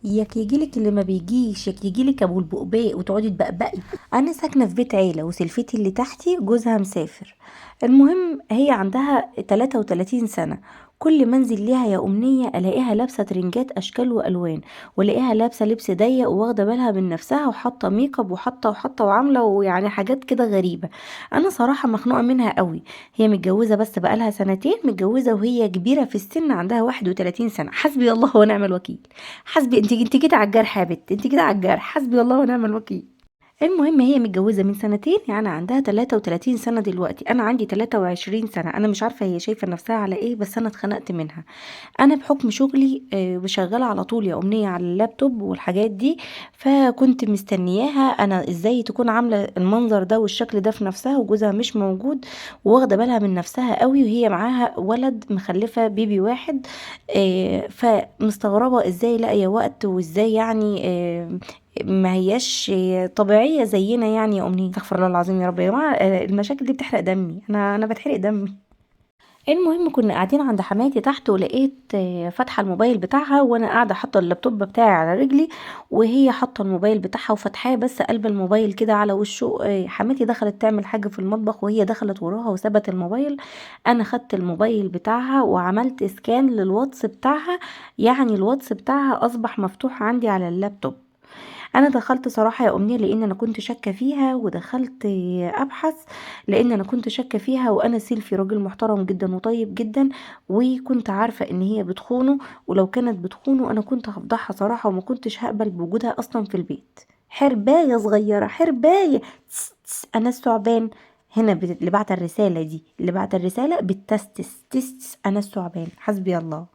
ياك يجيلك اللي ما بيجيش، ياك يجيلك ابو البقباق وتقعدي تبقبقي. انا ساكنة في بيت عيله وسلفتي اللي تحتي جوزها مسافر. المهم هي عندها 33 سنة. كل ما انزل ليها يا امنية الاقيها لابسه ترنجات اشكال والوان، والاقيها لابسه لبس ضيق وواخده بالها من نفسها وحاطه ميك اب وحاطه وحاطه وعامله ويعني حاجات كده غريبة. انا صراحة مخنوقه منها قوي. هي متجوزة بس بقالها سنتين متجوزة، وهي كبيرة في السن، عندها 31 سنة. حسبي الله ونعم الوكيل. حسبي، انت جيت على الجرح يا بت، انت جيت على الجرح. حسبي الله ونعم الوكيل. المهم هي متجوزة من سنتين، يعني عندها 33 سنة دلوقتي. أنا عندي 23 سنة. أنا مش عارفة هي شايفة نفسها على إيه، بس أنا اتخنقت منها. أنا بحكم شغلي وشغالة على طول يا أمنية على اللابتوب والحاجات دي، فكنت مستنياها أنا إزاي تكون عاملة المنظر ده والشكل ده في نفسها وجوزها مش موجود، وواخدة بالها من نفسها قوي، وهي معاها ولد مخلفة بيبي واحد. فمستغربة إزاي لاقية وقت، وإزاي ما هياش طبيعية زينا يا أمنية. استغفر الله العظيم يا رب. يا جماعة، المشاكل دي بتحرق دمي، أنا بتحرق دمي. المهم كنا قاعدين عند حماتي تحت، ولقيت فاتحة الموبايل بتاعها، وانا قاعدة حاطة اللابتوب بتاعي على رجلي، وهي حاطة الموبايل بتاعها وفاتحاه بس قلب الموبايل كده على وشه. حماتي دخلت تعمل حاجة في المطبخ، وهي دخلت وراها وسابت الموبايل. انا خدت الموبايل بتاعها وعملت scan للواتس بتاعها، يعني الواتس بتاعها اصبح مفتوح عندي على اللابتوب. انا دخلت صراحة يا امنية لان انا كنت شاكة فيها، ودخلت ابحث لان انا كنت شاكة فيها، وانا سيلفي راجل محترم جدا وطيب جدا، وكنت عارفة ان هي بتخونه، ولو كانت بتخونه انا كنت هفضحها صراحة، وما كنتش هقبل بوجودها اصلا في البيت. حرباية صغيرة، حرباية. تس تس، انا الثعبان. هنا اللي بعت الرسالة دي، اللي بعت الرسالة بتستس تس، انا الثعبان، حسبي الله.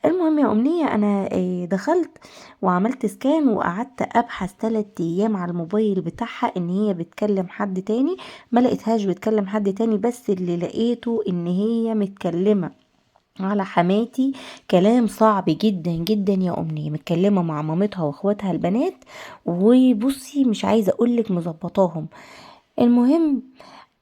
المهم يا أمنية أنا دخلت وعملت سكان، وقعدت أبحث 3 أيام على الموبايل بتاعها إن هي بتكلم حد تاني. ما لقيتهاش بتكلم حد تاني، بس اللي لقيته إن هي متكلمة على حماتي كلام صعب جدا جدا يا أمنية، متكلمة مع مامتها واخواتها البنات، وبصي مش عايزة أقولك مظبطاهم. المهم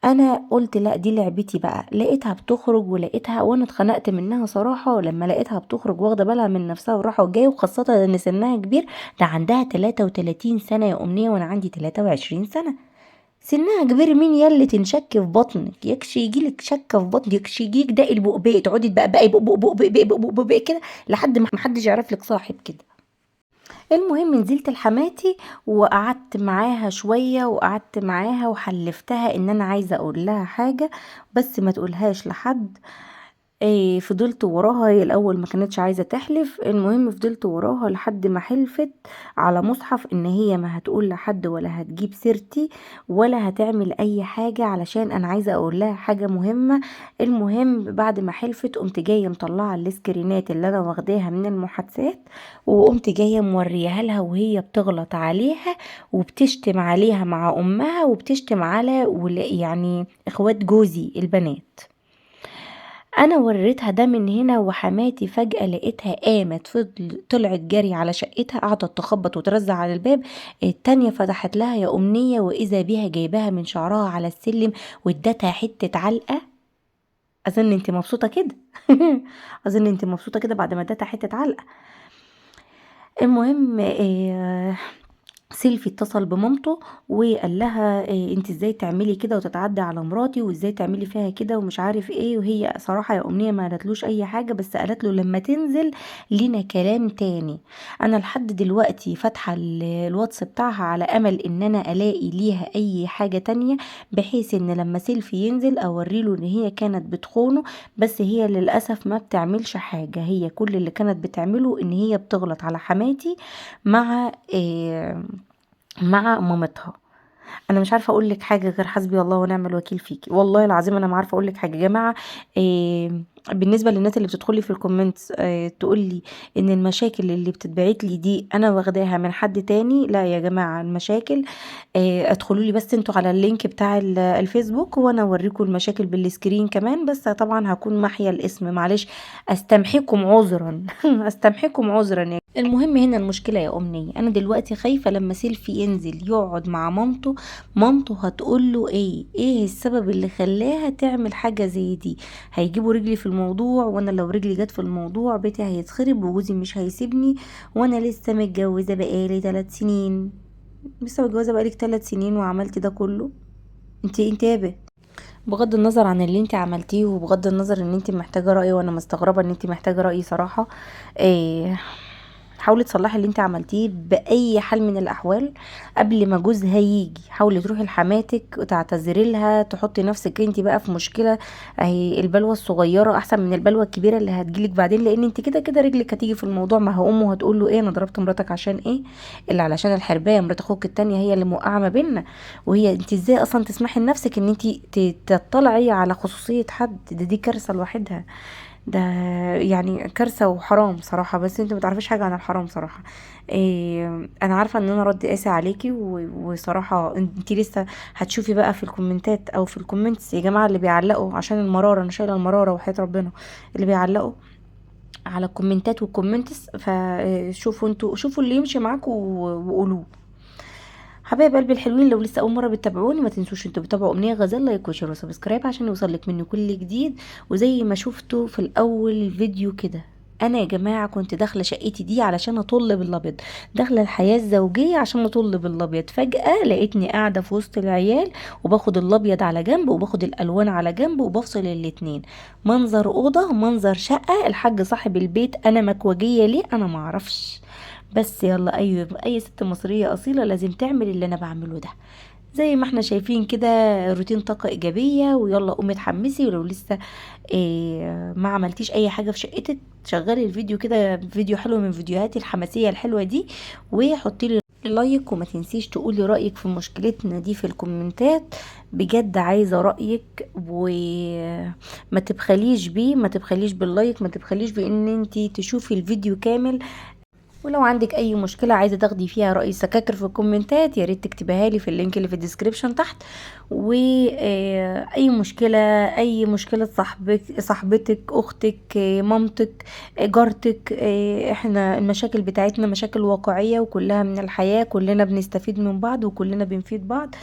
انا قلت لا دي لعبتي بقى. لقيتها بتخرج، ولقيتها وانا اتخنقت منها صراحة لما لقيتها بتخرج واخدة بالها من نفسها وراحة وجاية، وخاصة ان سنها كبير، ده عندها 33 سنة يا أمنية وانا عندي 23 سنة. سنها كبير، مين يلي تنشك في بطنك؟ يكشي يجيلك شكة في بطنك، يكشي يجيك داء البؤباء، تقعدي تبقبقي بؤ بؤ بؤ بؤ بؤ بؤ بؤ كده لحد ما محدش يعرف لك صاحب كده. المهم نزلت لحماتي وقعدت معاها شوية، وقعدت معاها وحلفتها ان انا عايزة اقول لها حاجة بس ما تقولهاش لحد. فضلت وراها، هي الاول ما كانتش عايزة تحلف. المهم فضلت وراها لحد ما حلفت على مصحف ان هي ما هتقول لحد ولا هتجيب سيرتي ولا هتعمل اي حاجة، علشان انا عايزة اقول لها حاجة مهمة. المهم بعد ما حلفت قمت جاية مطلعة السكرينات اللي انا واخداها من المحادثات، وقمت جاية موريها لها وهي بتغلط عليها وبتشتم عليها مع امها، وبتشتم على اخوات جوزي البنات. انا وريتها ده من هنا، وحماتي فجأة لقيتها قامت طلعت جري على شقتها، قعدت تخبط وترزع على الباب. التانية فتحت لها يا أمنية، وإذا بيها جايباها من شعرها على السلم وادتها حتة علقة. أظن انت مبسوطة كده. أظن انت مبسوطة كده بعد ما ادتها حتة علقة. المهم، سيلفي اتصل بمامته وقال لها، انت ازاي تعملي كده وتتعدي على مراتي، وازاي تعملي فيها كده ومش عارف ايه. وهي صراحة يا أمنية ما قالتلوش اي حاجة، بس قالت له لما تنزل لينا كلام تاني. انا لحد دلوقتي فاتحة الواتس بتاعها على امل ان انا الاقي ليها اي حاجة تانية، بحيث ان لما سيلفي ينزل اوريله ان هي كانت بتخونه، بس هي للأسف ما بتعملش حاجة. هي كل اللي كانت بتعمله ان هي بتغلط على حماتي مع مامتها. انا مش عارفه اقول لك حاجة غير حسبي الله ونعم الوكيل فيكي، والله العظيم انا ما عارفه اقول لك حاجة يا جماعة. بالنسبة للناس اللي بتدخلي في الكومنتس، تقول لي ان المشاكل اللي بتتبعت لي دي انا واخداها من حد تاني، لا يا جماعة، المشاكل، ادخلوا لي بس انتوا على اللينك بتاع الفيسبوك وانا اوريكم المشاكل بالسكرين كمان، بس طبعا هكون محيا الاسم، معلش استمحيكم عذرا. استمحيكم عذرا يا المهم هنا المشكلة يا أمنية، أنا دلوقتي خايفة لما سيلفي ينزل يقعد مع مامته، مامته هتقول له إيه؟ إيه السبب اللي خلاها تعمل حاجة زي دي؟ هيجيبوا رجلي في المية. الموضوع، وانا لو رجلي جت في الموضوع بيتي هيتخرب وجوزي مش هيسيبني، وانا لسه متجوزة بقالي 3 سنين. لسه متجوزة بقالك 3 سنين وعملتي ده كله؟ انتي يا بغض النظر عن اللي انت عملتيه، وبغض النظر ان انت محتاجه راي، وانا مستغربه ان انت محتاجه راي صراحة. حاولي تصلحي اللي انت عملتيه باي حال من الاحوال قبل ما جوزها يجي. حاولي تروحي لحماتك وتعتذري لها، تحطي نفسك انت بقى في مشكلة، اهي البلوه الصغيرة احسن من البلوه الكبيرة اللي هتجيلك بعدين، لان انت كده كده رجلك هتيجي في الموضوع. ما هو امه هتقول له ايه، انا ضربت مراتك عشان ايه؟ اللي علشان الحربايه، مرات اخوك التانية هي اللي موقعه ما بيننا. وهي انت ازاي اصلا تسمحي لنفسك ان انت تطلعي على خصوصية حد؟ دي كارثة لوحدها، ده يعني كارثة وحرام صراحة. بس انت ما تعرفيش حاجة عن الحرام صراحة. انا عارفه ان انا ردي قاسي عليكي، وصراحة انت لسه هتشوفي بقى في الكومنتات او في ال comments يا جماعة اللي بيعلقوا عشان المرارة، انا شايله المرارة وحياه ربنا، اللي بيعلقوا على الكومنتات وال comments، فشوفوا انتوا، شوفوا اللي يمشي معاكم وقولوه. حبايب قلبي الحلوين، لو لسه اول مرة بتتابعوني ما تنسوش انتوا بتتابعوا امنية غزال، like و share و subscribe عشان يوصلك مني كل جديد. وزي ما شفتوا في الاول الفيديو كده، انا يا جماعة كنت داخله شقتي دي علشان اطل بالابيض، داخله الحياة الزوجية عشان اطل بالابيض، فجاة لقيتني قاعدة في وسط العيال وباخد الابيض على جنب وباخد الالوان على جنب وبفصل الاتنين. منظر اوضة، منظر شقه، الحاج صاحب البيت انا مكوجيه ليه انا معرفش، بس يلا اي ست مصرية اصيلة لازم تعمل اللي انا بعمله ده. زي ما احنا شايفين كده روتين طاقة ايجابية، ويلا قومي اتحمسي. ولو لسه ما عملتيش اي حاجة في شقتك، شغلي الفيديو كده، فيديو حلو من فيديوهاتي الحماسية الحلوة دي، وحطي لي like، وما تنسيش تقولي رايك في مشكلتنا دي في الكومنتات. بجد عايزه رايك، وما تبخليش بيه، ما تبخليش بال like، ما تبخليش بان انتي تشوفي الفيديو كامل. ولو عندك اي مشكلة عايزه تاخدي فيها راي السكاكر في الكومنتات، يا ريت تكتبيها لي في ال link اللي في ال description تحت. واي مشكلة، اي مشكلة صاحبتك، اختك، مامتك، جارتك، احنا المشاكل بتاعتنا مشاكل واقعية وكلها من الحياة، كلنا بنستفيد من بعض وكلنا بنفيد بعض.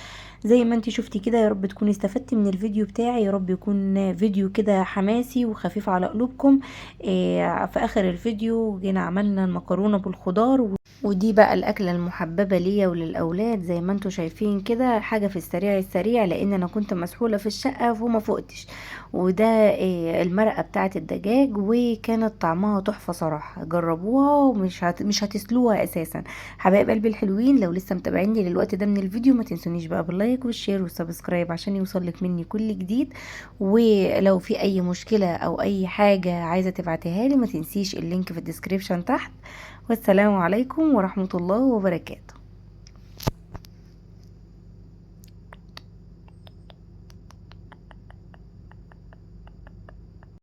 زي ما انتي شفتي كده، يا رب تكوني استفدتي من الفيديو بتاعي، يا رب يكون فيديو كده حماسي وخفيف على قلوبكم. في اخر الفيديو جينا عملنا المكرونه بالخضار، ودي بقى الاكلة المحببة ليا وللاولاد. زي ما انتوا شايفين كده، حاجة في السريع السريع، لان انا كنت مسحوله في الشقة فما فقتش. وده المرقه بتاعه الدجاج، وكانت طعمها تحفة صراحة، جربوها ومش مش هتسلوها اساسا. حبايب قلبي الحلوين، لو لسه متابعيني للوقت ده من الفيديو، ما تنسونيش بقى بال like وال share وال subscribe عشان يوصلك مني كل جديد. ولو في اي مشكلة او اي حاجة عايزه تبعتيها لي، ما تنسيش ال link في ال description تحت. والسلام عليكم ورحمة الله وبركاته.